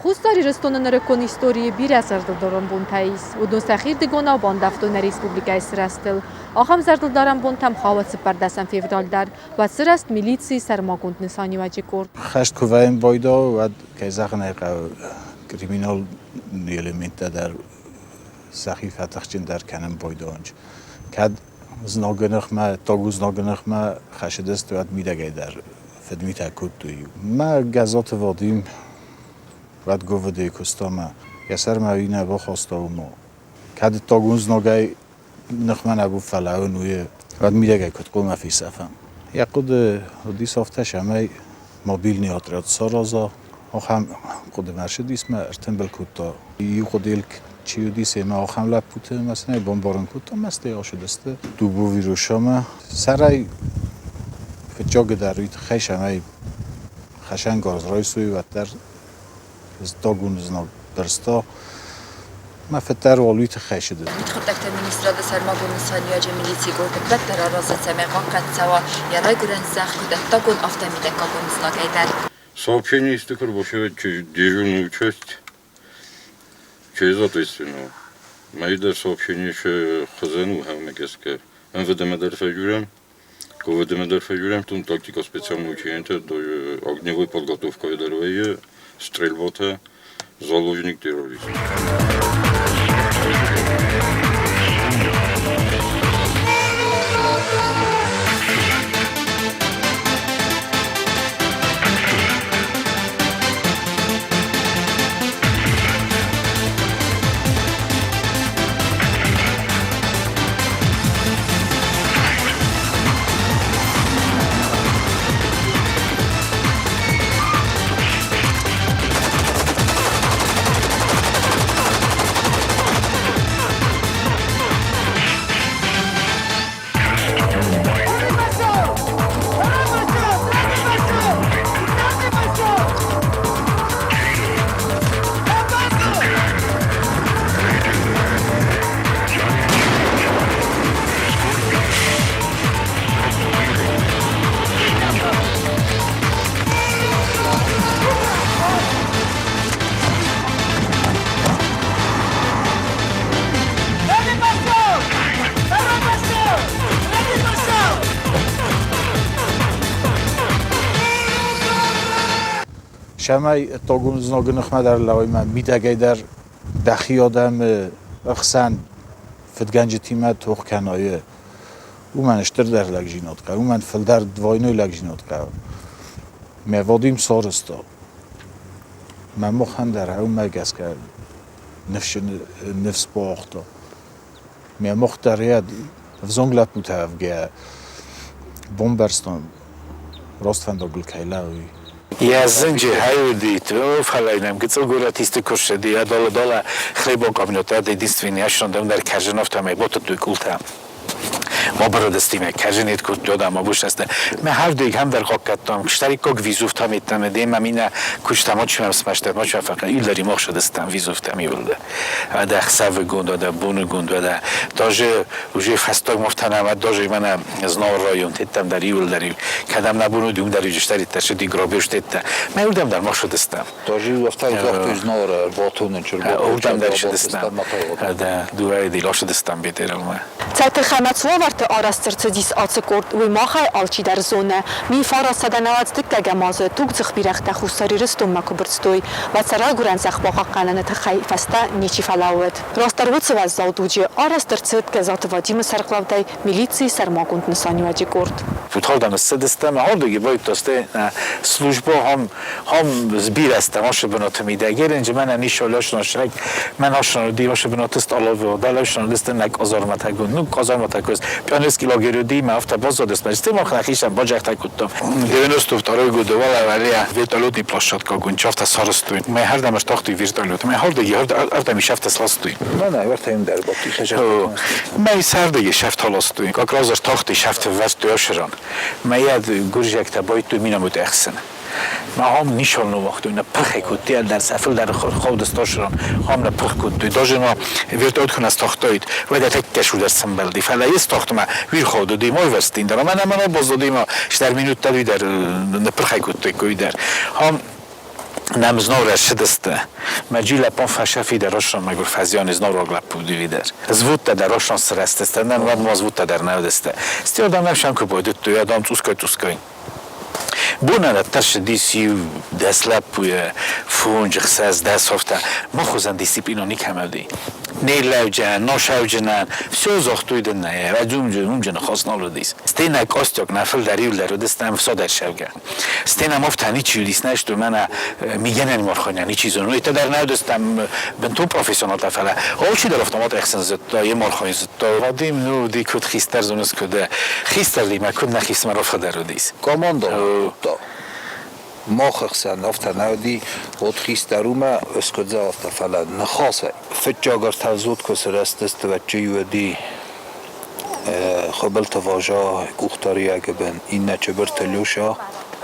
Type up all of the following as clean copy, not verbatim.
Хуссар Ирыстоны нырыккон историйы бирӕ зӕрдылдарӕн бонтӕ ис. Уыдон сӕхирдыгонау бандӕвтой нӕ республикӕйы сырӕзтыл. Ахӕм зӕрдылдарӕн бонтӕм хауы цыппӕрдӕсӕм февраль дӕр. Уӕд сырӕзт милицийы сӕрмагонд нысаниуӕджы къорд. Хӕст куы вӕййын байдауы, уӕд, кӕй зӕгъын ӕй хъӕуы, криминал элементтӕ дӕр сӕхи фӕтыхджындӕр кӕнын байдауынц. Кӕд знагы ныхмӕ, тагу знагы ныхмӕ хӕцыдысты, уӕд мидӕгӕй дӕр фыдмитӕ кодтой. Мӕ Гӕззаты Вадим уӕд ГУВД-йы куыста мӕ йӕ сӕрмӕ уый нӕ бахаста, уымӕ. Кӕд тагун знагӕй ныхмӕ нӕ бу фӕлӕууын, уый уӕд мидӕгӕй куыд хъуамӕ фесӕфӕм? Йӕ хъуыды уыдис афтӕ, цӕмӕй мобильный отряд сараза. Ахӕм хъуыдымӕ ссыдис мӕ ӕртымбыл кодта. Иу хъуыдыйыл чи уыдис, ӕмӕ ахӕм лӕппуты ӕмӕ сын ӕй бамбарын кодта, мӕ стӕй ацыдысты Дубовирусамӕ. Сӕрӕй фыццагыдӕр уый тыххӕй, цӕмӕй хӕцӕнгарз райсой, уӕддӕр зыдтагон знаг бырста. Мӕ фыддӕр уал уый тыххӕй цыди. Мидхъуыддӕгты министрады сӕрмагонд нысаниуӕджы милицийы къорды дарддӕр аразы, цӕмӕй хъахъхъӕд цӕуа йӕ райгуырӕн зӕхх, куыд ӕддагон, афтӕ мидӕггагон знагӕй дӕр. Сообщение исты дежурную часть через ответственного. Мӕйдӕр сообщение хызӕн у ӕмӕ гӕсгӕ. МВД-мӕ дӕр фӕдзурӕм, КВД-мӕ дӕр фӕдзурӕм, там тактика специального учения, огневой подготовка дӕр вӕййы, стрельбатӕ, заложник-террорист. Цӕмӕй ӕддагон знагы ныхмӕ дӕр лӕууай мӕ мидӕгӕй дӕр дӕхи адӕмы ӕхсӕн фыдгӕнджытимӕ тох кӕнай, уымӕн стырдӕр лӕгдзинад хъӕуы, уымӕн фылдӕр двойной лӕгдзинад хъӕуы. Мӕ Вадим сарӕзта. Мӕ махӕн дӕр уымӕ гӕсгӕ ныфс бауагъта. Мӕ мах дӕр йӕ ӕвзонг лӕппутӕ ӕвгӕ бамбӕрстам, раст фӕндагыл кӕй лӕууы. Йӕ зынджы хай уыди, фӕлӕ нӕм гыццыл горӕтисты куы ссыди, адола-дола хлебокомнатӕ единственный ӕфсондӕм дӕр кӕрзын афтӕмӕй ботыдтой къултӕ. Мабырыдыстимӕ кӕрзынет кодтой ӕмӕ бустӕстӕ. Мӕ хӕрдыг хӕм дӕр хъахъхъӕдтам, старикок визуфтам еттам, демӕ мина куыстам, очмӕ смӕстӕ, мочмӕ фӕхъӕ, иллари мохшадыстам визуфтам иуылдӕр. Ӕдӕ ӕхсӕвыгонд, ӕдӕ боныгонд, ӕдӕ даже уже фӕстаг муфтанамӕ даже мӕнӕ Знауыр район теттам дӕр иуылдӕр кӕдӕм нӕ бон уыди, уым дӕр иджыстӕриддӕр сыди гробеж теттӕ. Мӕ уырдӕм дӕр мохшадыстам. Даже афтӕ загътой Знауыры ӕрбатонын Уырдӕм дӕр сыдыстам. Дыууӕйы дыл ошыдыстам бетералмӕ. Цӕй ӕмӕ цуавӕрты арӕзт ӕрцыдис ацы къорд, уый махӕй алчидӕр зоны. 1990 дыккӕгӕм азы тугдзых бирӕгътӕ Хуссар Ирыстонмӕ куы бырстой, уӕд сӕ райгуырӕн зӕхх бахъахъхъӕныны тыххӕй фӕстӕ ничи фӕлӕууыд. Растдӕр уыцы уӕззау дуджы арӕзт ӕрцыд Гӕззаты Вадимы сӕргълӕудӕй милицийы сӕрмагонд нысаниуӕджы къорд. Футхалдӕм ссыдыстӕм, ахуырдыги баиттасты службо хам хам сбирӕстӕм ашы бынаты мидӕг. Еренджи мӕнӕн ис лӕснашрек, мӕн ашнан ашы бынаты столовый, да лӕснан дыстеннек казарматагун. Ну, казарматагуз. Пионерский лагерь уди, мӕ афтӕ баззадыс, мӕ стемах нӕхицӕн баджӕхтӕ кодтам. 92 года валавалия вертолетный площадка гун, чафта сарыстуй. Мӕ хӕрдӕм ӕстахтуй вертолет. Мӕ хӕрдӕги ӕрдӕм исӕфтӕ сластуй. Мӕнӕ ӕртӕм дӕр бадти Мӕ сӕрдӕги сӕфтӕ ластуй. Как раз ӕртахти сӕфтӕ вӕрдтой ӕфсӕрӕн. Мӕ гурзиӕгтӕ байдтой миномет ӕхсӕн. Мӕ хом нишон ныууагътой, нӕ пырхӕй кодтой, ӕндӕр сӕ фылдӕр ховдыстосрон хом нӕ пырх кодтой. Даже ма вертолет куы нӕ стахтаид, уӕд ӕтӕккӕ судӕр сӕмбӕлди. Фӕлӕ е стахтмӕ вирховдуди мойвӕстин дӕр, ӕмӕ нӕ баззади ма стӕр минуттӕ дӕр нӕ пырхӕй кодтой кой дӕр. Хом Нӕм зног ссыдысты. Мӕ джи лӕппон фӕсӕфидӕр россон мӕгуыр фӕзиан зног лӕппу дивидӕр. Звудта дӕр россон сырӕзтысты, нӕм уӕд ма звудта дӕр нӕ уыдысты. Стӕй адӕм ӕфсӕн куы байдыдтой, адӕм цъусгай-цъусгай. Бонӕн ӕддӕр ссыдис иу 10 лӕппуйы, фондз, ӕхсӕз, 10 афтӕ. Мах хуызӕн дисциплина никӕмӕ уыди. Не лӕуджӕн, носӕуджынӕн, все загътой дын нӕ, ӕвӕдзумджын, уымджын ныхас нал уыдис. Стӕй нӕ костяк, нӕ фылдӕр иуылдӕр уыдыстӕм всодӕр сӕвгӕ. Стӕй нӕм афтӕ ничи уыдис, нӕ сты, мӕнӕ мигӕнӕн мархонӕ ничи зоны. Уый дӕр нӕ уыдыстӕм бынтон профессионалтӕ, фӕлӕ алчидӕр автомат ӕхсын зыдта, йе мархон зыдта. Вадим, ну, ды куыд хистӕр зоныс, куыд хистӕримӕ, куыд нӕ хистӕр фылдӕр уыдис. Командо кодта. Мах ӕхсӕн афтӕ нӕ уыди, от хистӕр уымӕ ӕскуыдзӕ афтӕ, фӕлӕ ныхасӕй. Фыццаг ӕртӕвзод куы сырӕзтысты, уӕд чи уыди Хуыбылты Важа къухдариӕгы бын, иннӕ Чыбырты Люша,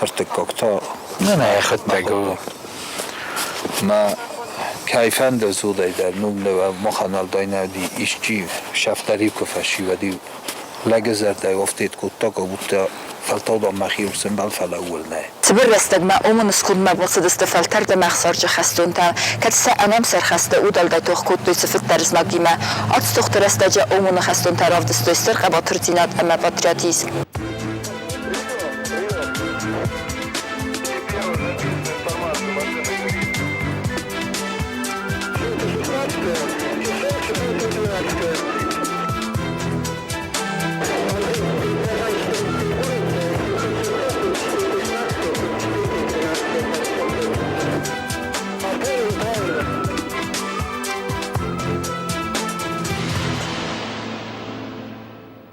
ӕртыккаг та Нӕ, нӕ, йӕхӕдӕг у. Мӕ кӕй фӕнды зудӕй дӕр, ну, махӕн уӕлдай нӕ уыди, исчи сӕфтӕр-иу куы фӕсивӕд-иу лӕгы зӕрдӕйы афтид кодта, как будто фӕлтау дам мӕхи урсӕмбал фӕлӕууыл нӕ. Цыбыр рӕстӕгмӕ ОМОН-ы скондмӕ бацыдысты фӕлтӕрд ӕмӕ ӕхсарджын хӕстонтӕ, кӕд сӕ ӕнӕмсӕр хӕсты удуӕлдай тох кодтой цыфыддӕр знагимӕ. Ацтохты рӕстӕджы ОМОН-ы хӕстонтӕ равдыстой стыр хъӕбатырдзинад ӕмӕ патриотизм.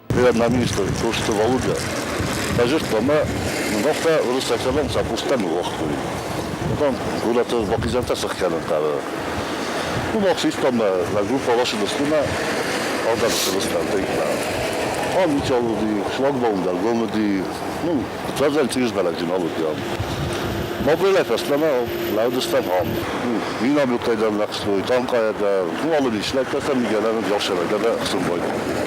Премьер-министр Косты Володя базырдта ӕмӕ нывӕфтӕ уырыссӕгтӕн сӕ къухтӕ ныууагътой. Уыдон горӕты бахизӕнтӕ сӕхгӕнын хъавы. Уым систам нӕ группа ласыдысты нӕ ӕлдары сылыстӕнтӕй. Ам ничал уыди, шлагбаум дӕр гом уыди. Ну, цӕрдзӕн цъизбӕлӕджы нал уыди ам. Мобилӕй фӕстӕмӕ лӕудыстӕм ам. Минометтӕй дӕр нӕхстой, танкъайӕ дӕр. Ну, алы личнӕгтӕ сӕ мигӕнӕн ясӕвӕгӕ дӕр ӕхсын байдыдтой.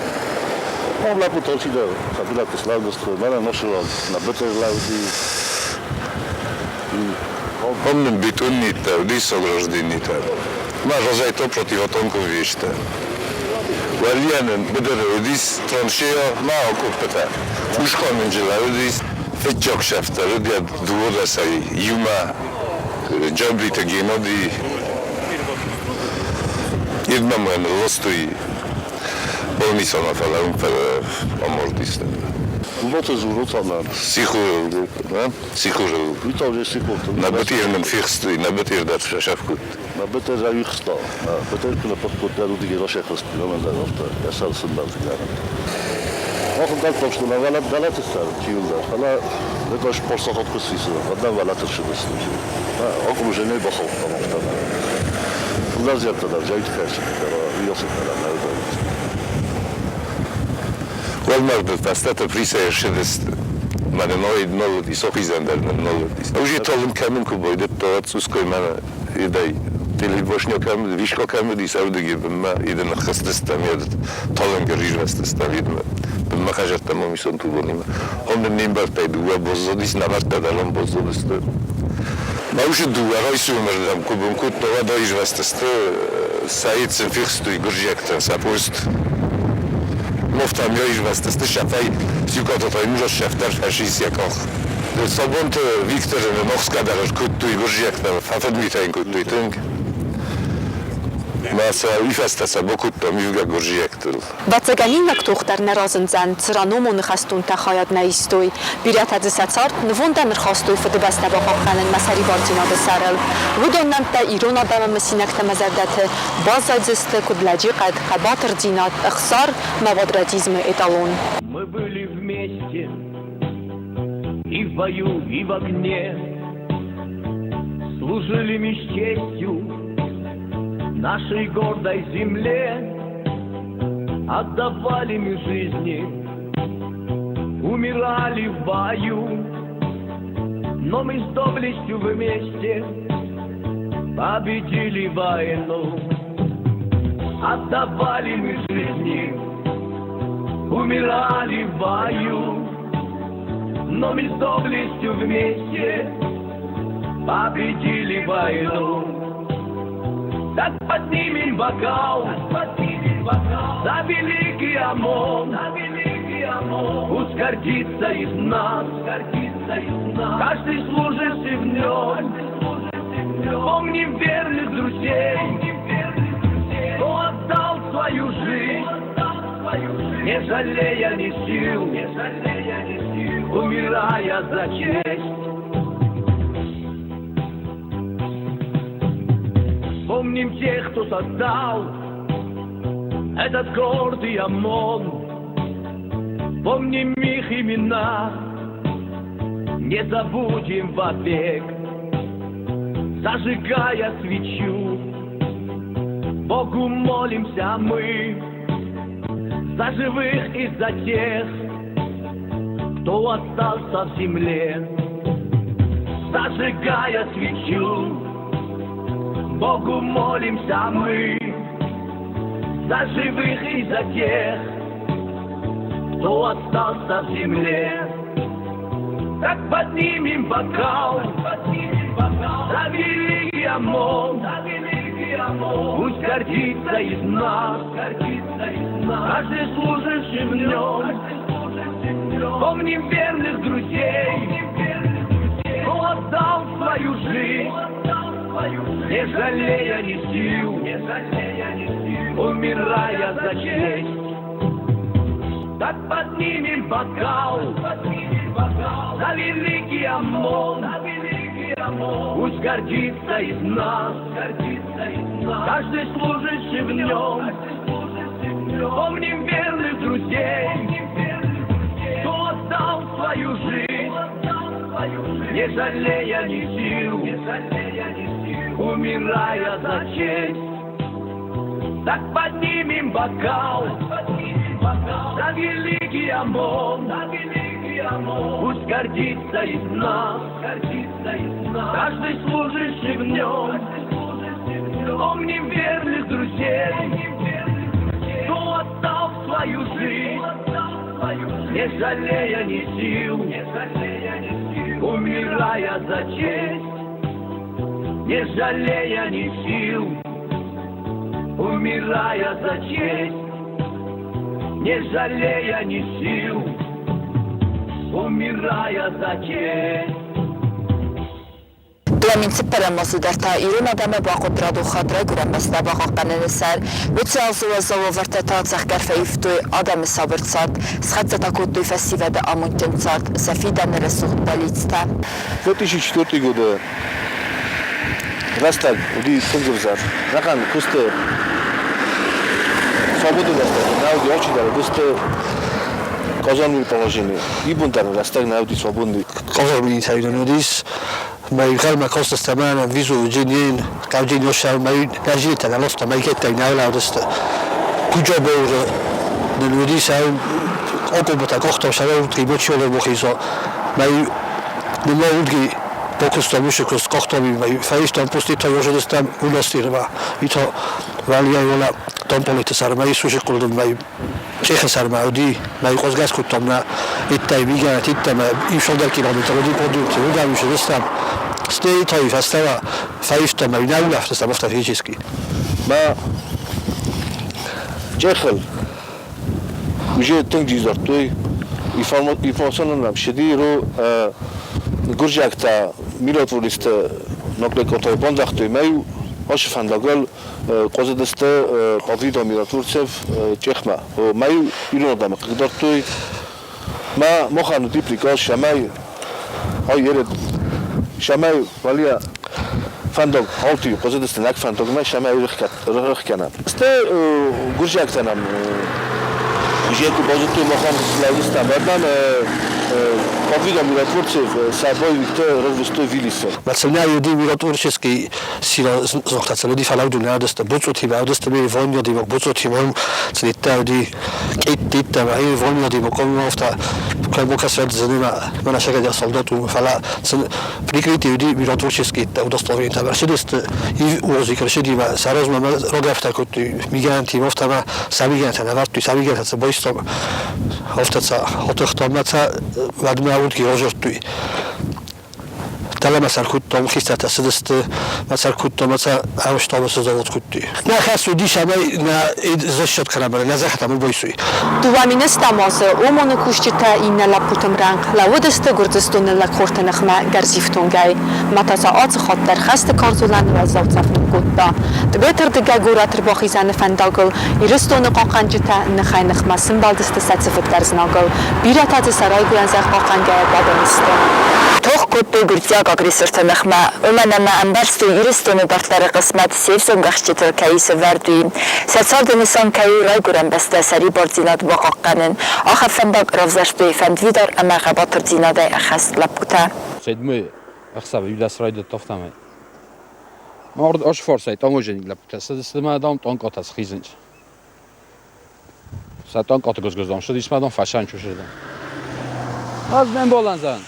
Ам лӕппутӕ алчидӕр сӕ бынӕтты слӕудысты, мӕнӕ носыраг нӕ бытыр лӕуди. Помним бетоннитӕ, уыдис огражденитӕ. Ма разӕй противотанковый вещтӕ. Уӕлианӕн быдыры уыдис траншея ма акъоппытӕ. Ускъамынджы уыдис фыццаг сӕфтӕр уыд йӕ дыууадӕсӕй иумӕ Джабриты Геннадий Ирдмӕ ластой больницамӕ, фӕлӕ уым амардис. Куда зуротана? Сихор, сихор. Виталий Сихор. На бытир нын фехстой, на бытир дӕр сӕфкут. На бытир райхста. На бытир куы поход дӕр уыди расехст, на дӕр афтӕ. Я сӕр сымбӕлд. Мах дӕр на валат галат сар чиулдар. Фӕлӕ это ж порсахат куы сисы, одна валат шыдысты. Окружение бахаудтам афтӕ. Фылдӕр зиӕнттӕ дӕр зӕйты хӕрсытӕ, уыйасытӕ дӕр нӕ уыдаид. Уӕлмӕрды фӕстӕты Присӕй ссыдысты. Мӕнӕ ноид нал уыдис, охизӕн дӕр нын нал уыдис. Уже талынг кӕнын куы байдыдта, уӕд цъусгай мӕнӕ идӕй телебашня кӕм, вишка кӕм уыдис, ӕвдыги бынмӕ иды ныххызтыстӕм, йӕ талынг ӕрирвӕзтыстӕм идмӕ. Бынмӕ хӕзӕрттӕм омисон тулонимӕ. Он нын не мбӕрттӕй дыууӕ баззадис, нӕ мӕрдтӕ дӕр ам баззадысты. Ма уыцы дыууӕ райсомырдӕм куы бын кодта, уӕд аирвӕзтысты, сӕ сын фехстой гуырдзиӕгтӕн сӕ поезд. Мофтам аирвӕзтысты, сӕфӕй Сиукъаты Таймураз сӕфтӕр фӕсис йӕ къах. Сабонты Викторы ӕхсгӕ дӕр ӕркодтой гуырдзиӕгтӕ, фӕфыдмитӕ йын кодтой тынг. Мӕ сӕ уый фӕстӕ сӕ бакодтам ивгӕ гуырдзиӕгтыл. Ӕвӕццӕгӕнинаг тох дӕр нӕ разындзӕн, цыран ОМОН-ы хӕстонтӕ хайад нӕ истой. Бирӕтӕ дзы сӕ цард нывондӕн ӕрхастой Фыдыбӕстӕ бахъахъхъӕнынмӕ сӕрибардзинады сӕрыл. Уыдон нӕмттӕ ирон адӕмы мысинӕгтӕ ӕмӕ зӕрдӕты баззайдзысты куыд лӕджыхъӕд, хъӕбатырдзинад, ӕхсар ӕмӕ патриотизмы эталон. Мы были вместе и в бою, и в огне, Служили мы с честью нашей гордой земле, Отдавали мы жизни, умирали в бою, Но мы с доблестью вместе победили войну. Отдавали мы жизни, умирали в бою, Но мы с доблестью вместе Победили войну. Так поднимем бокал, за великий ОМОН. Пусть гордится из нас, каждый служащий в нем. Помним верных друзей, кто отдал свою жизнь, не жалея ни сил, умирая за честь. Помним тех, кто создал этот гордый ОМОН. Помним их имена, не забудем вовек. Зажигая свечу, Богу молимся мы за живых и за тех, кто остался в земле. Зажигая свечу, Богу молимся мы за живых и за тех, кто остался в земле. Так поднимем бокал за великий ОМОН. Пусть гордится из нас каждый служащий в нем. Помним верных друзей, кто отдал свою жизнь, не жалея ни сил, умирая за честь. Так поднимем бокал за великий ОМОН. Пусть гордится из нас каждый служащий в нем. Помним верных друзей, кто отдал свою жизнь, не жалея ни сил, умирая за честь. Так поднимем бокал за великий ОМОН. Пусть гордится из нас каждый служащий в нем. Помним верных друзей, кто отдал свою жизнь, не жалея ни сил, умирая за честь. Не жалея ни сил, умирая за честь. Не жалея ни сил, умирая за честь. Дыууӕ цыппӕрӕм азы дӕр та ирон адӕмы бахъуыд радон хатт райгуырӕн бӕстӕ бахъахъхъӕныны сӕр. Уыцы азы уӕззау уавӕртӕ та цӕхгӕр фӕивтой адӕмы сабыр цард, схӕццӕ та кодтой фӕсивӕды амондджын цард, сӕ фидӕны рӕсугъд бӕллицтӕ. 2004 годы рӕстӕг уыди тынг ӕвзӕр. Нӕхъӕн куысты свободы рӕстӕг нӕ уыди алчидӕр уыдысты казармы положении. Ибон дӕр рӕстӕг нӕ уыди свободный. Казармы уыдис Mai kostasta visu jinin kaujin jossa mai gazeta na losta mai ketta na laudasta kujoboure nudisa okobota kohta sa ultki mochiole mochiso mai numa ultki pokusta musikos kohta mai faistan pustita josedesta ulastirma ito valia jola tompolita sarma isusikuldu mai Tsehha udi mai qosgaskutomna ittai miganat ittama 100 kilometer udi продукти удавишедестам стей фастава фаифтама инаунафтастам офта физически. Ма ჯეხელ уже тынг ჯიზორტუი ინფორმაციონალ შედი რო გურჯაკთა მიროტვურისტ ნოკლეკოთო ბონდახტუი მე ოში ფანდაგელ ყოზედესტე ყოვიდო მიროტვურცევ ჭეხმა მაი ირონდა მყიდორტუი მა მოხანო დიპლიკო შამაი აი ერე შამაი ვალია ფანდოგ ჰოლტი ყოზედესტე ნაკ ფანდოგ მა შამაი რხკანა სტე გურჯაკთანამ ჟეკუ ბოზუტუ მოხან სლავისტა ბერდან Повидом миротворцев საბოივიქ როვსტო ვილისო. Mațelnea иуди миротворческий сила ზოხტაცელოდი ფალავდუნა ადასტა ბოწუთი ადასტა მე ვონიოდი მო ბოწუთი მო ცნიტაოდი კიტიტა აი ვონიოდი მო კომοφთა ქვემოქასრად ზნემა მანა შეგადა солдату ფალა прикрытие иуди миротворческий та удостоверение та შედესტ ი უოზი კრშედიმა სარაზმა როგაფთა კოტი მიგანთი მოფთამა სამიგანთა ნავარტვი სამიგანთაცა ბოისტო ოფთაცა ოტოხტომაცა ვადმა უთგი როჟორტვი. Дӕлӕмӕ сӕ ӕркодтам, хистӕртӕ цыдысты, мӕ сӕ ӕркодтам, мӕ сӕ ӕрвыстам уыцы завод кодтой. Нӕ хӕс уыдис ӕмӕ нӕ зӕххытӕ кӕнӕм, нӕ зӕххытӕ байсой. Дыууӕ министамы ОМОН-ы кусджытӕ иннӕ лӕппуты мрӕнхъ лӕууыдысты Гуырдзыстоны лӕгхорты ныхмӕ гӕрзифтонгӕй. Ма та сӕ ацы хатт дӕр хӕсты карз уылӕн уӕззау цӕф ныккодта. Тъбеты рдыгӕй горӕты рбахизӕны фӕндагыл Ирыстоны хъахъхъӕнджытӕ ныхӕй-ныхмӕ сымбӕлдысты сӕ цыфыддӕр знагыл. Бирӕтӕ дзы сӕ райгуырӕн зӕхх хъахъхъӕнгӕйӕ бабын сты. Тох кодтой гуырдзиаг агрессорты ныхмӕ, уымӕн ӕмӕ ӕмбӕрстой Ирыстоны дарддӕры хъысмӕт се взонг ӕхсджытыл кӕй сӕвӕрд, уый. Сӕ царды нысан кӕй у райгуырӕн бӕстӕ сӕрибардзинад бахъахъхъӕнын, ахӕм фӕндаг равзӕрстой фӕндвидар ӕмӕ хъӕбатырдзинадӕй ӕххӕст лӕппутӕ. Седьмой ӕхсӕвы иу райдыдта афтӕмӕй. Ошфорсӕй таможенник лӕппутӕ цыдысты мӕ, дам, тъанкъатӕ схизынц. Сӕ тъанкъаты гуыз-гуыз, дам, ссыдис мӕ, дам, фӕсанчу сырдӕм. Ӕз ме мбалӕн зӕгъын.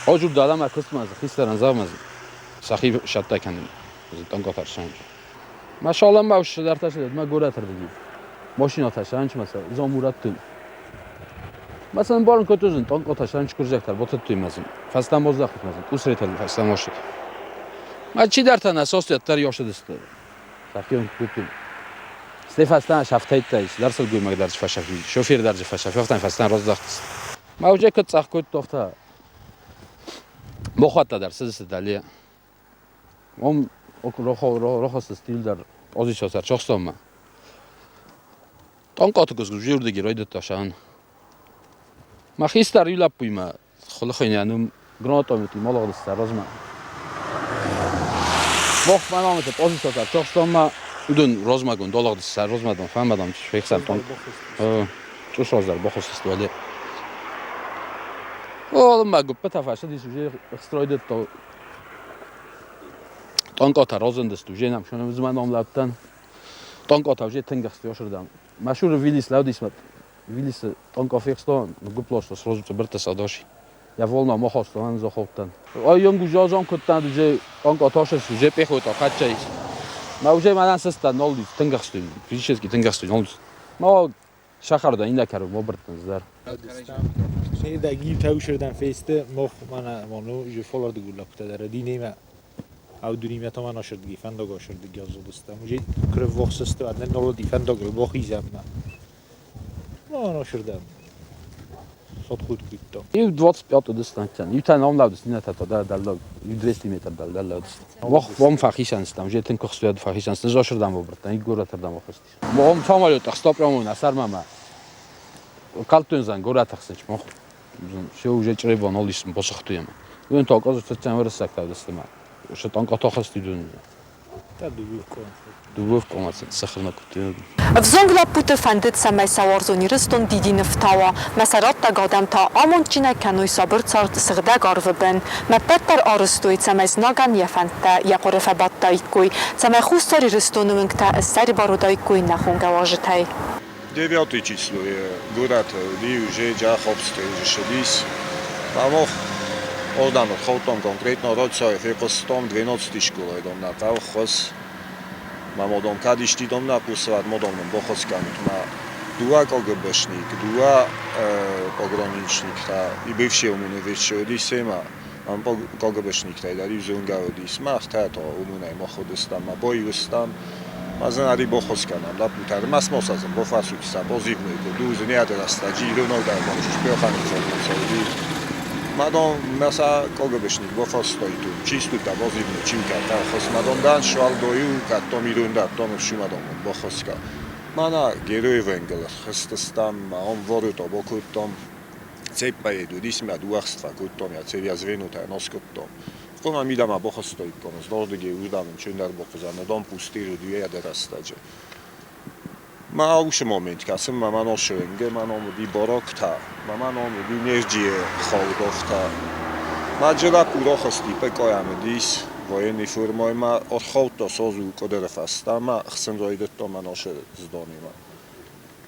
Ожур дӕлӕмӕ куыстмӕ дзы хистӕрӕн зӕгъмӕ дзы сӕхи сӕттӕ кӕнын. Тъанкъатӕ ссанчу. Мӕ саламмӕ ус цыдӕртӕ цыд, мӕ горӕты рдыги. Машинӕтӕ сӕнчмӕ сӕ замурӕдтой. Мӕ сын ӕмбарын кодтой, зын тъанкъатӕ сӕнч гуырдзиӕгтӕ ӕрбатыдтой мӕ сын. Фӕстӕмӕ здӕхут мӕ сын, къусретӕ фӕстӕмӕ ссыд. Мӕ чидӕртӕ нӕ состӕддӕр ёсыдысты. Сӕхион кодтой. Стӕй фӕстӕмӕ сӕфтӕйттӕ ис, дӕр сылгоймаг дӕр фӕсӕфи, шофер дӕр фӕсӕфи, афтӕ фӕстӕмӕ раздӕхтысты. Мӕ уже куыд цъӕх кодта, афтӕ бохуӕттӕ дӕр цыдысты дӕле. Ом рохосы стил дӕр озисосӕр чохстонмӕ. Тъанкъаты куыдз ужирдыги райдыдта сӕн. Мӕ хистӕр иу лӕппуимӕ Хулхойнӕ гранатомети малыгъдысты размӕ. Мох мӕнамыты позициятӕ чохстонмӕ уыдон размӕгонд алыгъдысты размӕдон фӕмӕдон фехсӕртон. Цъус раздӕр бахуыссысты уӕле. Уалынмӕ гуыппытӕ фӕцыдис уже стройдыдта. Танкъатӕ разындысты уже нӕм шоны ном лӕудтӕн. Танкъатӕ уже тынг ӕхсты ёсырдӕм. Машуры Виллис лӕудис Виллисы танкъа фехстон, ныггуыпп ласта сразу цъыбыртты садаши. Я волна махастон, захоптан. Ай гужазам куыдтан уже танкъа ташыс, уже пехота хӕццӕ ис. Мӕ уже мӕнӕн сыстад нал ис, тынг ӕхстой, физически тынг ӕхстой, нал ис. Ма сахарда иннӕ кӕрон бабырдтӕн здӕр. Гил таушердан фесте мох мана мону уже фолардыгу лапта дара динема аудуниме таман ашырдги фендаг ашырдги азудыстам. Уже крыв вохсысты адне нолоди фендаг бохизамна. Ну, ашырдан. Сотхут куттам. Иу 25 дистанция. Иу та нам лаудыс, не та да да иу 200 метр да да лаудыс. Вох вом фахишанстам, уже тынг кохсуяд фахишанстам, жошырдам вобртан, и горӕтырдам охыстис. Вом самолет ӕхстопрам на сармама. Калтунзан горӕт ӕхсынч мох. Все уже чъребон олис босохтуем. Уын токоз фыццӕм уырыссаг тавдыстыма. Ошо танкъатохысти дун. Та дувывкон. Дувывкон сахарна куттуем. Ӕвзонг лӕппуты фӕндыд, цӕмӕй сӕ уарзон Ирыстон дидин ӕфтауа, мӕ сӕ раттӕг адӕм та амондджынӕй кӕной сабыр цард сыгъдӕг арвы бын. Мӕ ппӕт дӕр арӕзтой, цӕмӕй знагӕн йӕ фӕндтӕ йӕ хъуыры фӕбадтаиккой, цӕмӕй Хуссар Ирыстоны уынгтӕ ссӕрибар уыдаиккой нӕхонгӕ уазджытӕй. Девятый число горӕты уыди уже Джахобсты уже ссыдис. Мамох Ордан ӕрхаудтон конкретно Родсойы фехъуыстон 12 школайы дом нӕ хъӕуы ххуыс. Мамодон кӕд исти дом нӕ хъусывад модон мын боххуыс кӕнут ма дыууӕ КГБшник, дыууӕ пограничниктӕ и бывшие ОМОНовец уыдис семӕ. Ам КГБшниктӕй дӕр иу зонгӕ уыдис. Мах та то уымӕй мах уыдыстӕм, ма боиуыстӕм. Ма зын боххуыс кӕнӕм лӕппутӕ. Ма смосазын бофасуйса, позивной ду не рӕстӕджы иронау дӕр боххуыс пеханик Мадон мяса КГБшник бофастойту, чистута позивной чимка тахос мадон дан швалдою каттом ирунда том шумадон бохоска. Мана героевенгел хыстыстам, он воруто бокуттом. Цеппаеду дисмя дуахства куттом я цевя звенута носкуттом. Кома мидама бохостоикком, здордиги урдамын чөндар бохозано дом пустиру дуя дерастаджи. Ма уш момент касым ма маношенге маном ди борокта, ма маном ди нерджие холдохта. Ма джела пурохости пекоямдис военный формой ма орховто созу кодерефаста ма хсенроидетто маноше здонима.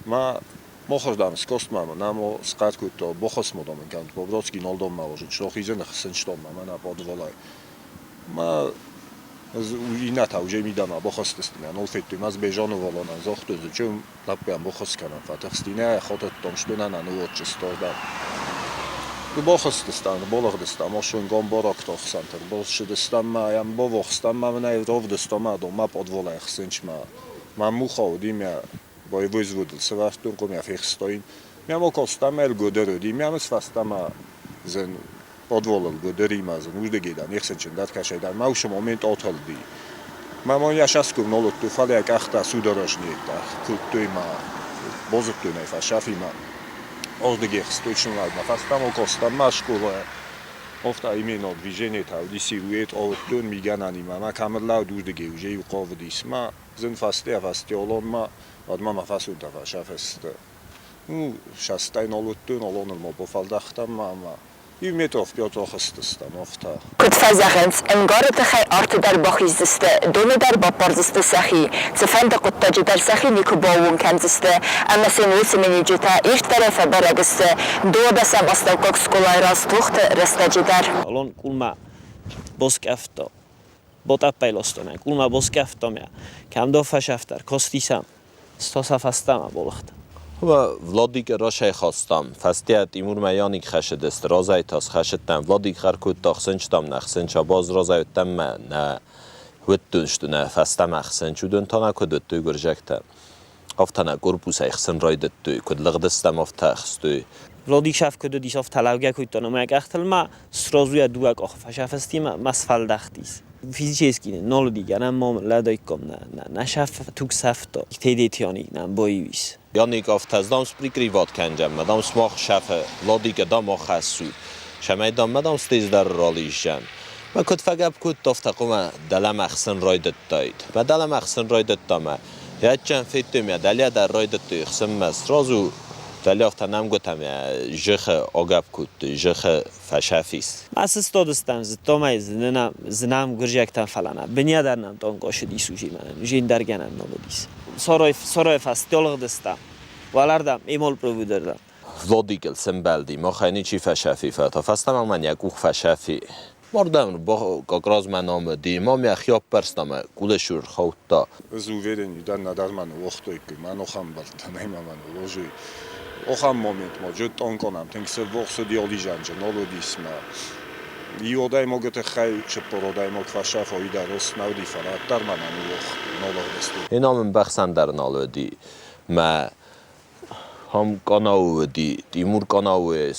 Ма мохордам скостмама намо скаткуто бохосмодомен кант Боброцки нолдомма ожин шлохизен хсенштомма мана подволай. Ма ината уже мидама бохостестина нолфетту маз бежону волонан зохтузу чум лаппиан бохосканан фатахстина хототтом штунана нуотчесторда. Бохыстыстам, болыгъдыстам, ошунгом борокто хсантер, бошыдыстам ма, ям бовохстам ма, мына ровдыстам ма, дома подвола хсынчма. Ма мухо димя боевой взводил, севастун ком я фехстоин. Мя мокостам эл годерödi, мя мсфастама зен подволал годери ма зен уждегедан, ეხსენჩენ დაткашайдан, ма უშო момент отолди. Ма мон яшаску нолотту фаля кахта судорожни та куттуйма бозуттуйна фашафима. Ождегехс точно ладно, фастам окостам ма школа офта именно движение та удиси ует оттун миганани ма ма камерла дуждеге уже юқовдис ма зен фасте фасте олон ма адма ма фасунта фашафест. Ну, шастай нолуттун олонul мо бофалдахтам ма ма 1 метров Петр хыстыстам офта. Куыд фӕзӕгъынц, ӕмгары тыххӕй арты дӕр бахиздзысты, доны дӕр баппардзысты сӕхи, цыфӕнды хъуыддаджы дӕр сӕхи никуы баууон кӕндзысты, ӕмӕ сын уыцы миниуджытӕ ирддӕрӕй фӕбӕрӕг сты 12-ӕм астӕуккаг скъолайы раз тохты рӕстӕджы дӕр. Алон къулмӕ боскъӕфта, ботъӕппӕй ластам къулмӕ боскъӕфтам йӕ, кӕмдӕр фӕсӕфтӕр, кастисӕм, стаса фӕстӕмӕ болыгъд. Владик рашайхастам, фӕстейӕ Тимурмӕ Яник хӕссыдысты, разӕй та схӕссыдтӕн. Владик хъӕр кодта, хсынчытам нӕ, хсынч, абаз разӕй уыдтӕн мӕ нӕ уыдтон сты нӕ фӕстӕмӕ хсынч. Уыдон та нӕ куыд уыдтой гуырдзиӕгтӕ, афтӕ нӕ корпусӕй хсын райдыдтой, куыд лыгъдыстӕм, афтӕ хстой. Владик шаф куыд уыдис, афтӕ лӕугӕ кодта ӕмӕ йӕ къӕхтыл ма сразу йӕ дыууӕ къахы фӕсӕфысти ӕмӕ ма сфӕлдӕхтис. Физически нал уыди гӕнӕн ма лӕдаиккам нӕ, нӕ шаф туг сӕфта. Тедети Яник нӕм баиу ис. Яник афтӕ, дам, сприкриват кӕнджӕм, мадам смах шафы, Владика дам ахӕссут. Шамӕй дам, мадам стездӕр рализджӕн. Мӕ куыд фӕгӕпп кодта, афтӕ хъуамӕ дӕлӕмӕ хсын райдыдтаид. Мӕ дӕлӕмӕ хсын райдыдта мӕ. Йӕ федтой мӕ дӕлӕ дӕр райдыдтой хсынмӕ. Сразу дӕлӕ афтӕ нӕмгуытӕм йӕ жыхы агӕпп кодтой, жыхы фӕшӕфис. Ма сыстадыстӕм, зыдтам ӕй, зынӕм гуырдзиӕгтӕн, фӕлӕ нӕ бынӕ дӕр нӕм танк ссыдис уже мӕнӕн, уже ӕндӕр гӕнӕн нал уыдис. Сарайы фӕстӕ алыгъдыстӕм, уӕлӕрдӕм, Эмалпроводырдӕм. Владикыл сӕмбӕлди, махӕй ничи фӕшӕфи, фӕлӕ та фӕстӕмӕ мӕн йӕ къух фӕшӕфи. Мардӕм как раз мӕ намыди, ма мӕхи аппӕрста мӕ къулы рхаудта. Ӕз уверен дӕн, нӕдӕр мӕ ныууагътой, мӕ нохӕмбӕлттӕ нӕй ма мӕ ныууагътой. Охам момент ма джы тъонконам тынг сыввохсыди олижанджы нол уыдис ма. Иу адӕймагы тыххӕй 40 адӕймаг фӕсӕфа, уый дӕр ус нӕ уыди, фӕлӕ ӕддӕр мӕ нӕ ныууагътой, Инам ӕмбӕхсӕн дӕр нал уыди. Мӕ хам къанау уыди, Тимур къанауы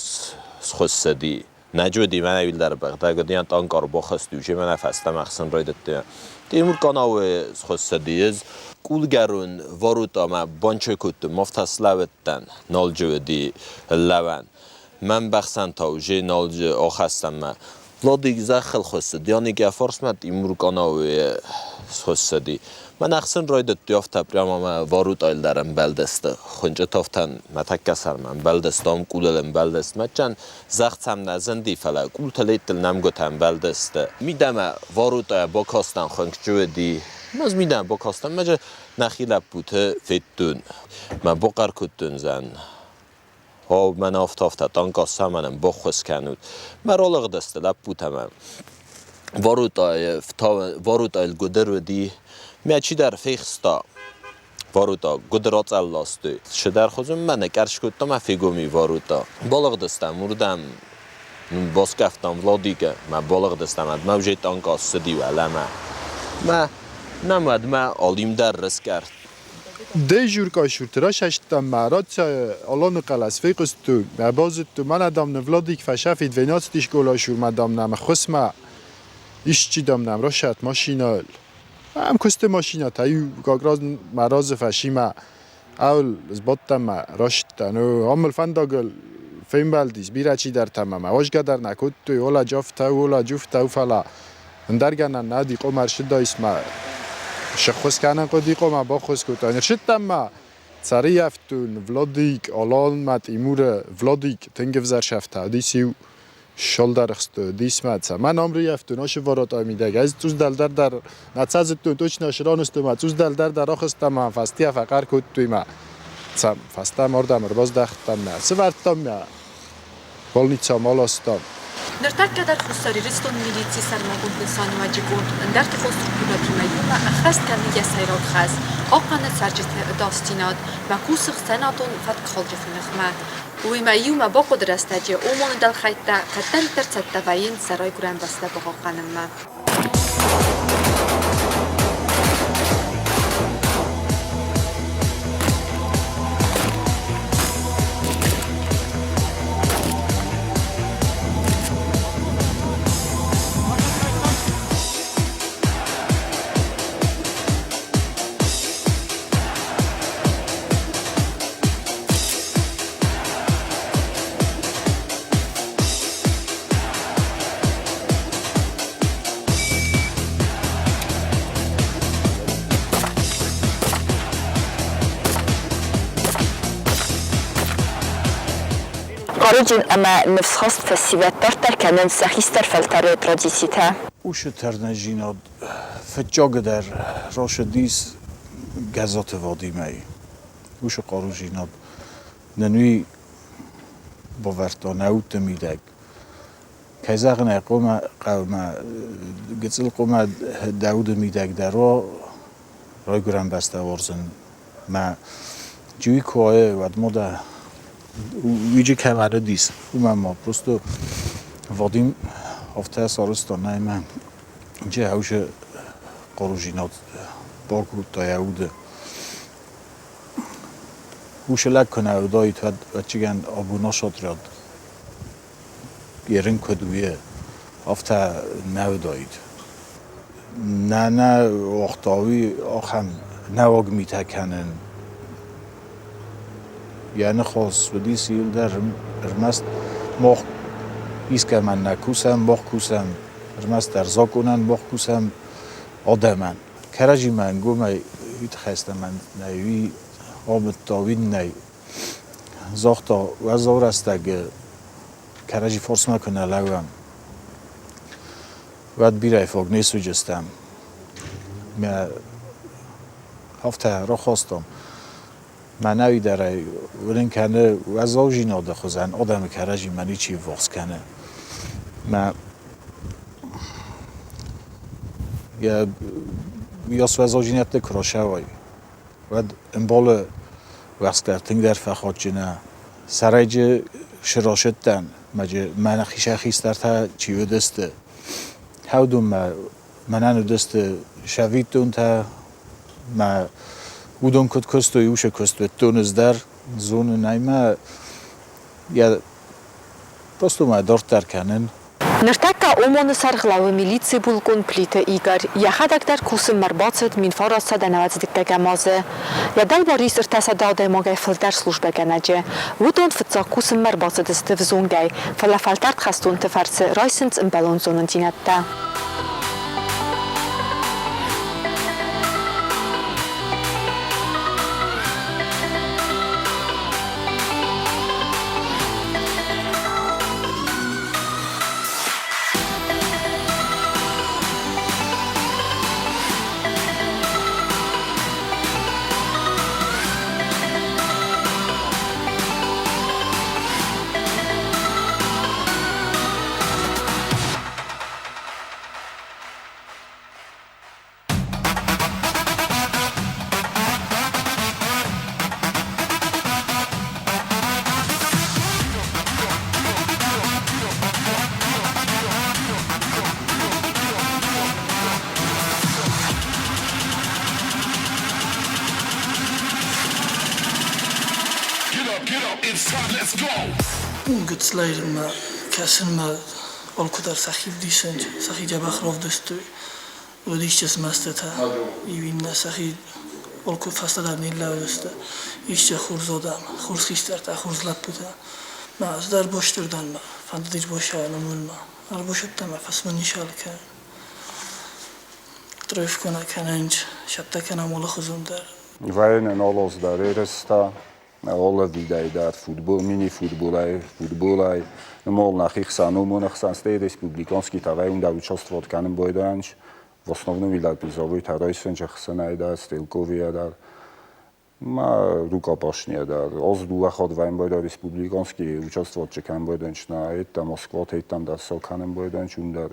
схуыссыди. Нӕджы уыди мӕнӕ уилдӕр бӕгъдӕг уыди, танк ӕрбахызт, уже мӕнӕ фӕстӕмӕ хсын райдыдта. Тимур къанауы схуыссыди, ӕз къулгӕрон ворота мӕ банчой кодтон, афтӕ слӕууыдтӕн, налджы уыди лӕууӕн. Мӕ мбӕхсӕн та уже налджы ахӕссӕн мӕ. Владик зӕххыл хуыссыд, Яник йӕ фарсмӕ Тимур къанауы схуыссыди. Мӕн ӕхсын райдыдтой афтӕ прямо мӕ варутайыл дӕр ӕмбӕлдысты. Хуынчъы тафтӕн мӕ тӕккӕ сӕрмӕ ӕмбӕлдысты, ам къулыл ӕмбӕлдысты. Мӕччӕн зӕгъцӕм нӕ зынди, фӕлӕ къултыл еттыл нӕмгуытӕ ӕмбӕлдысты. Мидӕмӕ варутайӕ бакастӕн хуынчъы уыди. Ӕз мидӕмӕ бакастӕн, мӕ нӕхи лӕппуты федтон. Мӕ бахъӕр кодтон зӕн. О, мӕн афтӕ-афтӕ танк ассамӕнӕн баххуыс кӕнут. Мӕ ралыгъдысты лӕппутӕ мӕ. Варутайыл гуыдыр уыди. Мӕ чидӕр фехста. Варута гуыдыр ацъӕл ластой. Цыдӕр хуызы мӕ ныкъӕрс кодта мӕ фегом и варута. Балыгъдыстӕм уырдӕм. Баскъӕфтам Владикы мӕ балыгъдыстӕм, ӕд мӕ уже танк ссыди уӕлӕмӕ. Мӕ нӕм уӕдмӕ Алим дӕр рыскъӕрдта. Дежурка шуртра шашта Аланы хъӕлӕс фехъуыстон, мӕ базыдтон, мӕнӕ дам нын Владик фӕсӕфи 12 школа шурмӕ дам нӕм ӕххуысмӕ исчи дам нӕм расӕт машинӕйыл. Ам куысты машинӕтӕ иу как раз мӕ разы фӕсимӕ аул сбадтӕн мӕ растдӕн. Амыл фӕндагыл фембӕлдис бирӕ чидӕртӕ мӕ мӕ уӕзгӕ дӕр нӕ кодтой, ола джафтӕ, ола джуфтӕ, фӕлӕ ӕндӕр гӕнӕн нӕ уыди, къом ӕрсыдаис мӕ сыххуыс кӕнын хъуыди, къом баххуыс кодта. Ӕрсыдтӕн мӕ цӕрыйӕфтон Владик, Алан мӕ Тимуры Владик тынг ӕвзӕр сӕфтӕ уыдис иу шолдӕрхсты уыдис мӕ цӕмӕн ӕмрыйӕфтон ашы ворота мидӕг. Ӕз цъус дӕлдӕр дӕр нӕ цӕзыдтон, точно сран сты мӕ цъус дӕлдӕр дӕр ахызтӕн мӕ фӕстийӕ фӕхъӕр кодтой мӕ цӕм фӕстӕмӕ ардӕм ӕрбаздӕхтӕн мӕ сывӕрдтам мӕ больницӕмӕ аластам. Ныртӕккӕ дӕр Хуссар Ирыстоны милицийы сӕрмагонд нысаниуӕджы къорд ӕндӕр тыхон структурӕтимӕ иумӕ ӕххӕст кӕны йӕ сӕйраг хӕс, хъахъхъӕны цӕрджыты ӕдасдзинад, ма кусы ӕхсӕнадон фӕткхалджыты ныхмӕ. Уыимӕ иумӕ бахъуыды рӕстӕджы ОМОН-ы дӕлхӕйттӕ кӕддӕриддӕр цӕттӕ вӕййынц сӕ райгуырӕн бӕстӕ бахъахъхъӕнынмӕ. Хъаруджын ӕмӕ ныфсхаст фӕсивӕд дарддӕр кӕнынц сӕ хистӕр фӕлтӕры традицитӕ. Уыцы тӕрнӕзинад фыццагдӕр рацыдис Гӕззаты Вадимӕй. Уыцы хъарудзинад нын уый бавӕрдта нӕ удты мидӕг. Кӕй зӕгъын ӕй хъӕуы, гыццыл хъуамӕ дӕ уды мидӕг дӕр уа райгуырӕн бӕстӕ уарзын. Мӕ джуй куы уайы, уӕд ма дӕ уыджы кӕмӕн уыдис, уымӕн ма просто Вадим афтӕ сарӕзта, нӕй мӕ джы ӕвзӕр хъарудзинад бакодта йӕ уды. Уыцы лӕг куы нӕ уыдаид, уӕд, ӕвӕццӕгӕн, абон асатряд ерын куыд уйы, афтӕ нӕ уыдаид. Нӕ нӕ уагъта уый ахӕм нӕуӕг митӕ кӕнын. Йӕ ныхас уыдис иуылдӕр ӕрмӕст мах искӕмӕн нӕ кусӕм, мах кусӕм ӕрмӕстдӕр закъонӕн, мах кусӕм адӕмӕн. Кӕрӕдзимӕ ӕнгомӕй уый тыххӕй стӕмӕн нӕй, уый амыдта, уый нӕй. Загъта, уӕззау рӕстӕг кӕрӕдзи фарсмӕ куы нӕ лӕууӕм, уӕд бирӕ фаг не суыдзыстӕм. Мӕ афтӕ рахастам. Мӕнӕуи дӕр ӕй уырын кӕны уӕззаудзинады хуызӕн адӕмы кӕрӕдзимӕ ничи ввахс кӕны. Мӕ йӕ уыйас уӕззаудзинӕдты куы рацӕуай, уӕд ӕмбӕлы уӕхскӕр тынгдӕр фӕхатджынӕ. Сӕрӕджы сырӕзыдтӕн, мӕнӕ хистӕртӕ чи уыдысты, хӕудунмӕ мӕнӕн уыдысты сӕвиттонтӕ, мӕ уыдон куыд куыстой, уыцы куыст уыдтон ӕз дӕр, зонын ӕй мӕ йӕ просто мӕ дарддӕр кӕнын. Ныртӕккӕ ОМОН-ы сӕргълӕууы милицийы булкъон Плиты Игорь. Йӕхӕдӕг дӕр кусынмӕ ӕрбацыд 1995 азы. Йӕ дӕлбар ис 300 адӕймагӕй фылдӕр службӕгӕнӕджы. Уыдон фыццаг кусынмӕ ӕрбацыдысты взонгӕй, фӕлӕ фӕлтӕрд хӕстонты фӕрцы райсынц ӕмбӕлон зонындзинӕдтӕ. Гыццылӕй мӕ кӕсынмӕ алкуыдӕр сӕхи вдисӕнт, сӕхи дзӕбӕх равдыстой. Уыдисты змӕстытӕ, иу иннӕ сӕхи алкуы фӕстӕдӕр ниллӕудысты. Исты хорз адӕм, хорз хистӕртӕ, хорз лӕппутӕ. Мӕ ӕз дӕр бостыр дӕн мӕ, фӕндыдис босайӕн уымӕн ӕрбосыдтӕн мӕ фӕсмын нисал кӕнын. Троевкона кӕнӕнт, сӕттӕ кӕнӕм алыхуызон дӕр. Военный олос дӕр ерыстӕ, Оловидӕй дӕр футбол, мини-футболӕй, футболӕй. Мол нӕхи хсӕн, уымон ӕхсӕн стӕй республиконский тавӕй дӕр участвовать кӕнын бойдайӕнч. В основном видать призовой тарайсынч ӕхсӕнӕй дӕр, стрелковийӕ дӕр. Ма рукопашныйӕ дӕр. Оз дыууӕ хатт вӕййын бойда республиконский участвовать кӕнын бойдайӕнч на это Москва, там дӕр сӕ кӕнын бойдайӕнч, уым дӕр.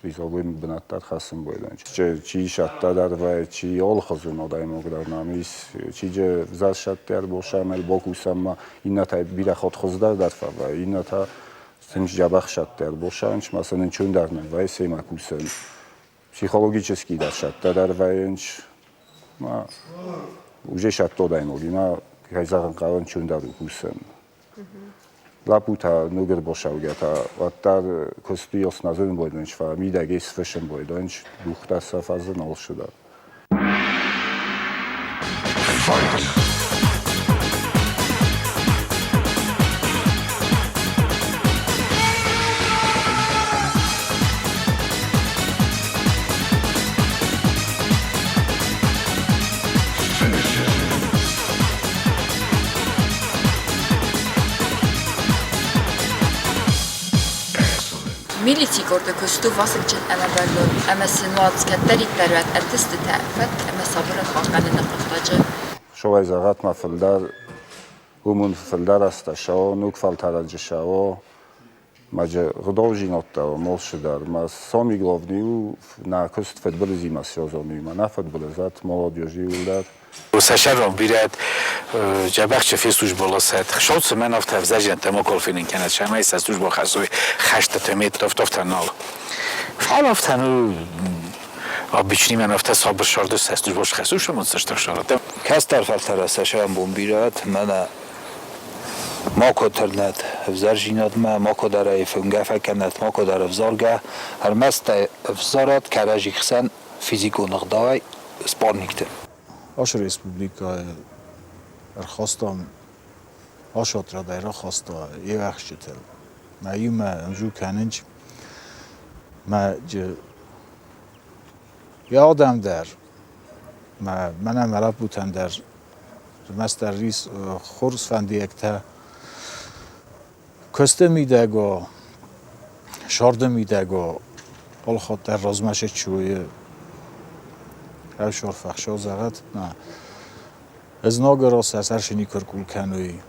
Призовой бынат дӕр хӕссын бойдон. Чи сӕтта дӕр вӕй, чи алыхуызон адӕймаг дӕр нӕм ис, чи же взӕр сӕттӕр босамӕ, бакусӕммӕ, иннӕтӕ бирӕ хатт хуыздӕр дӕр фӕвӕййы, иннӕтӕ тынг дзӕбӕх сӕттӕр босанч, ма сын ӕнцон дӕр нӕ вӕййы семӕ кусӕн. Психологически дӕр сӕттӕ дӕр вӕййынц, ма уже сӕтты адӕймагимӕ, кӕй зӕгъын хъӕуы, ӕнцондӕр у кусӕн. Лӕппутӕ ног ӕрбацӕугӕтӕ уӕддӕр куысты ёсназын бойдонч, фӕлӕ мидӕгӕй сфыссын бойдонч, духтӕ сӕ фӕзын алцыдӕр. Fight! Милицийы къорды куыст у вазыгджын ӕмӕ бӕрнон, ӕмӕ сын уадз кӕддӕриддӕр уӕд ӕнтыстытӕ, фӕтк ӕмӕ сабырад хъахъхъӕныны хъуыддаджы. Шовай зӕгъӕт ма фылдӕр, уымӕн фылдӕр азтӕ сӕо, ног фӕлтӕрӕджы сӕо, Маджы гъдовжинодта молсы дӕр. Ма соми главный у нӕ куыст фыдбылызимӕ сезонимӕ, нӕ фыдбылызат молодежи дӕр. Сӕсӕрон бирӕт джабахчы фесужбола сӕт. Шоцы мӕн афтӕ ӕвзӕрзӕнтӕ моколфинин кӕнӕт, сӕмӕй сӕ службо хӕсой хӕстытӕ меттофтофтӕ нал. Фал афтӕ ну обычный мӕн афтӕ сабыр сӕрды сӕ службо хӕсу шамон цӕстых шарата. Кӕстӕр фӕлтӕрӕ сӕсӕрон бон бирӕт, мӕнӕ Макуы тырнӕд ӕвзӕрдзинадмӕ, макуы дӕр ӕй фынгӕ фӕкӕнӕд, макуы дӕр ӕвзаргӕ, ӕрмӕст ӕй ӕвзарӕд кӕрӕдзи хсӕн физикон ӕгъдауӕй спарникты. Ашы республикӕйы ӕрхастам, ашы отрядӕй рахаста йе уӕхсчытыл. Мӕ иумӕ ӕмзу кӕнынч мӕ йӕ адӕм дӕр, мӕ мӕнӕ мӕ лӕппутӕн дӕр Ӕрмӕстдӕр ис хорз фӕндиӕгтӕ. Куысты мидӕг о, сӕрды мидӕг о, алыхатт дӕр размӕ сӕччуйы ӕфсор фӕхсо зӕгъӕд. Знагы раз сӕ сӕр никуы ӕркъул кӕной.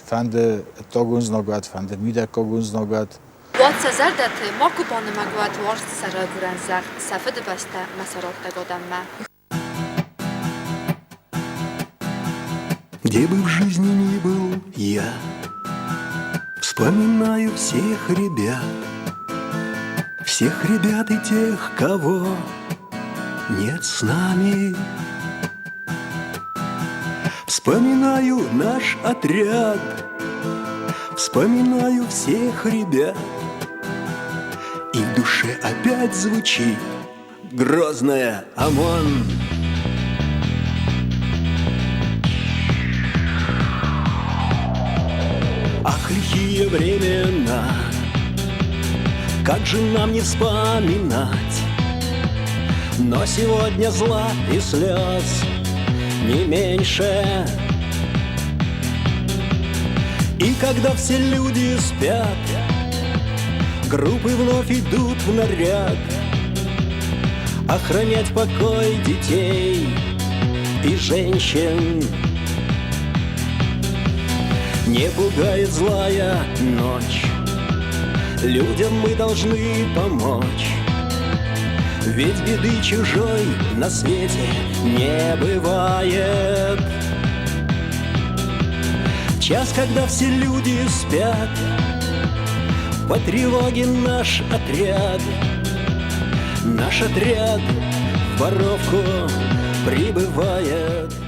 Фӕнды ӕддагон знагад, фӕнды мидӕггагон знагад. Уӕд сӕ зӕрдӕты макуы банымӕг уӕд уарзт сӕ райгуырӕн зӕхх, сӕ фыдыбӕстӕ мӕ сӕ раттӕг адӕммӕ. Где бы в жизни ни был я, Вспоминаю всех ребят, Всех ребят и тех, кого нет с нами. Вспоминаю наш отряд, Вспоминаю всех ребят, И в душе опять звучит грозная ОМОН. Ах, лихие времена, как же нам не вспоминать? Но сегодня зла и слез не меньше. И когда все люди спят, Группы вновь идут в наряд Охранять покой детей и женщин. Не пугает злая ночь, Людям мы должны помочь. Ведь беды чужой на свете не бывает. Час, когда все люди спят, По тревоге наш отряд, Наш отряд в воровку прибывает.